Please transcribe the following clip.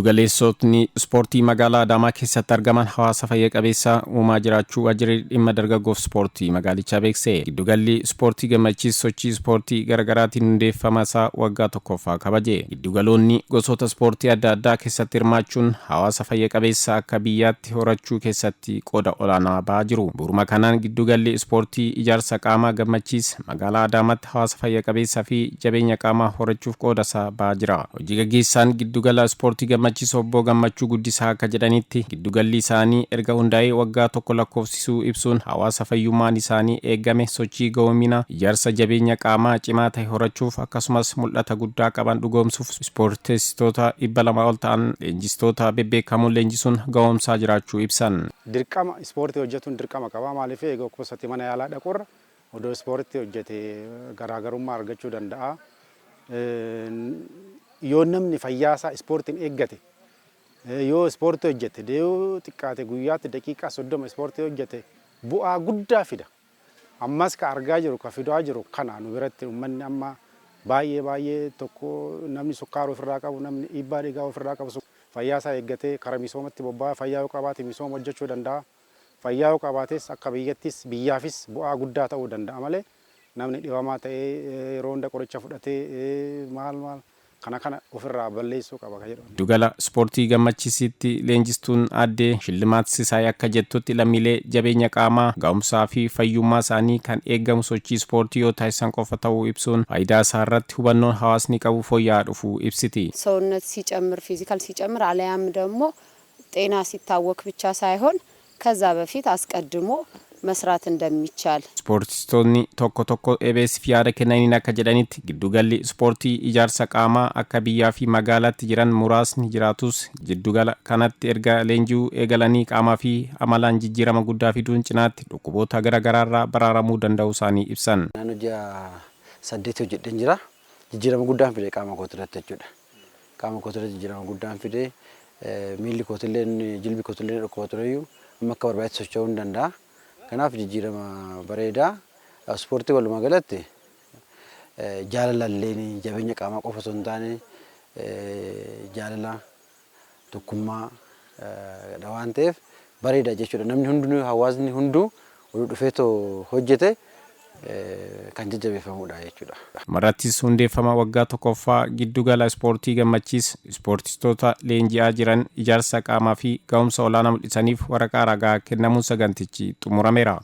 Giddugaleessotni ispoortii magaalaa Adaamaa keessatti argaman hawaasa fayya qabeessa uumaa jiraachuu waajjirri dhimma dargaggoof ispoortii magaalichaa beeksise. Giddugalli ispoortii Gammachiis sochii ispoortii garaagaraatiin hundeeffama isaa waggaa tokkoffaa kabaje. Giddugaloonni gosoota ispoortii adda addaa keessatti hirmaachuun hawaasa fayya qabeessa akka biyyaatti horachuu keessatti qooda olaanaa ba'aa jiru. Bu'uuruma kanaan giddugalli ispoortii ijaarsa qaamaa Gammachiis magaalaa Adaamaatti hawaasa fayya qabeessaa fi jabeenya qaamaa horachuuf qooda isaa ba'aa jira. Hojii gaggeessaan giddugala ispoortii Gammachiis obbo Gammachuu Guddisaa akka jedhanitti, giddugalli isaanii erga hundaa'ee waggaa tokko lakkoofsisuu ibsuun, hawaasa fayyummaan isaanii eegame sochii ga'oomina ijaarsa jabeenya qaamaa cimaa ta'e horachuuf akkasumas mul'ata guddaa qaban dhugoomsuuf ispoorteessitoota 200 ol ta'an leenjistoota bebbeekamoon leenjisuun ga'oomsaa jiraachuu ibsan. Dirqama ispoortii hojjetuun dirqama qaba. Maaliif eega dhukkubsatee mana yaalaa dhaqurra odoo ispoortii hojjete garaagarummaa argachuu danda'a. Yoo namni fayyaa isaa ispoortiin eeggate, yoo ispoortii hojjete, yoo xiqqaate guyyaatti daqiiqaa 30 ispoortii hojjete, bu'aa guddaa fida. Ammas ka argaa jiru, ka fidaa jiru kana nu biratti uummanni amma baay'ee baay'ee tokko, namni sukkaara ofirraa qabu, namni dhiibbaa dhiigaa ofirraa qabu, fayyaa isaa eeggatee kara misoomatti bobba'aa. Fayyaa yoo qabaate misooma hojjechuu danda'a. Fayyaa yoo qabaates akka biyyattis biyyaafis bu'aa guddaa ta'uu danda'a malee, namni dhibamaa ta'ee yeroo hunda qoricha fudhatee maal maal kana ofirraa balleessuu qaba ka jedhu. Giddugala ispoortii Gammachiisitti leenjistuun aaddee Shillimaat Sisaay akka jettutti, lammiilee jabeenya qaamaa, ga'umsaa fi fayyummaa isaanii kan eegamu sochii ispoortii yoo taasisan qofa ta'uu ibsuun, faayidaa isaa irratti hubannoon hawaasni qabu fooyya'aa dhufuu ibsiti. ሰውነት ሲጨምር፣ ፊዚካል ሲጨምር አለያም ደግሞ ጤና ሲታወክ ብቻ ሳይሆን ከዛ በፊት አስቀድሞ መስራት እንደሚቻል Ispoortistoonni tokko tokko EBSf yaada kennaniin akka jedhanitti, giddugalli ispoortii ijaarsa qaamaa akka biyyaa fi magaalaatti jiran muraasni jiraatus, giddugala kanatti erga leenji'uu eegalanii qaamaa fi amalaan jijjiirama guddaa fiduun cinaatti dhukkuboota garaa garaarraa baraaramuu danda'uu isaanii ibsan. Naannoo ji'a 8 hojjedheen jira. Jijjiirama guddaan fide qaama kootii irratti jechuudha. Qaama kootii irratti jijjiirama guddaan fide, miilli kootillee, jilbi kootillee dhukkuba tureyyuu amma akka barbaadetti socho'uu hin danda'a. Kanaaf jijjiirama bareedaa. Ispoortii walumaa galatti jaalalallee jabeenya qaamaa qofa osoo hin taane, jaalala, tokkummaa dha waan ta'eef bareeda jechuudha. Namni hundinuu, hawaasni hunduu oduu dhufeetoo hojjete kan jajjabeeffamudha jechuudha. Marattis hundeeffama waggaa tokkoffaa giddugala ispoortii Gammachiis ispoortistoota leenji'aa jiran ijaarsa qaamaa fi ga'umsa olaanaa mul'isaniif waraqaa ragaa kennamuun sagantichi xumurameera.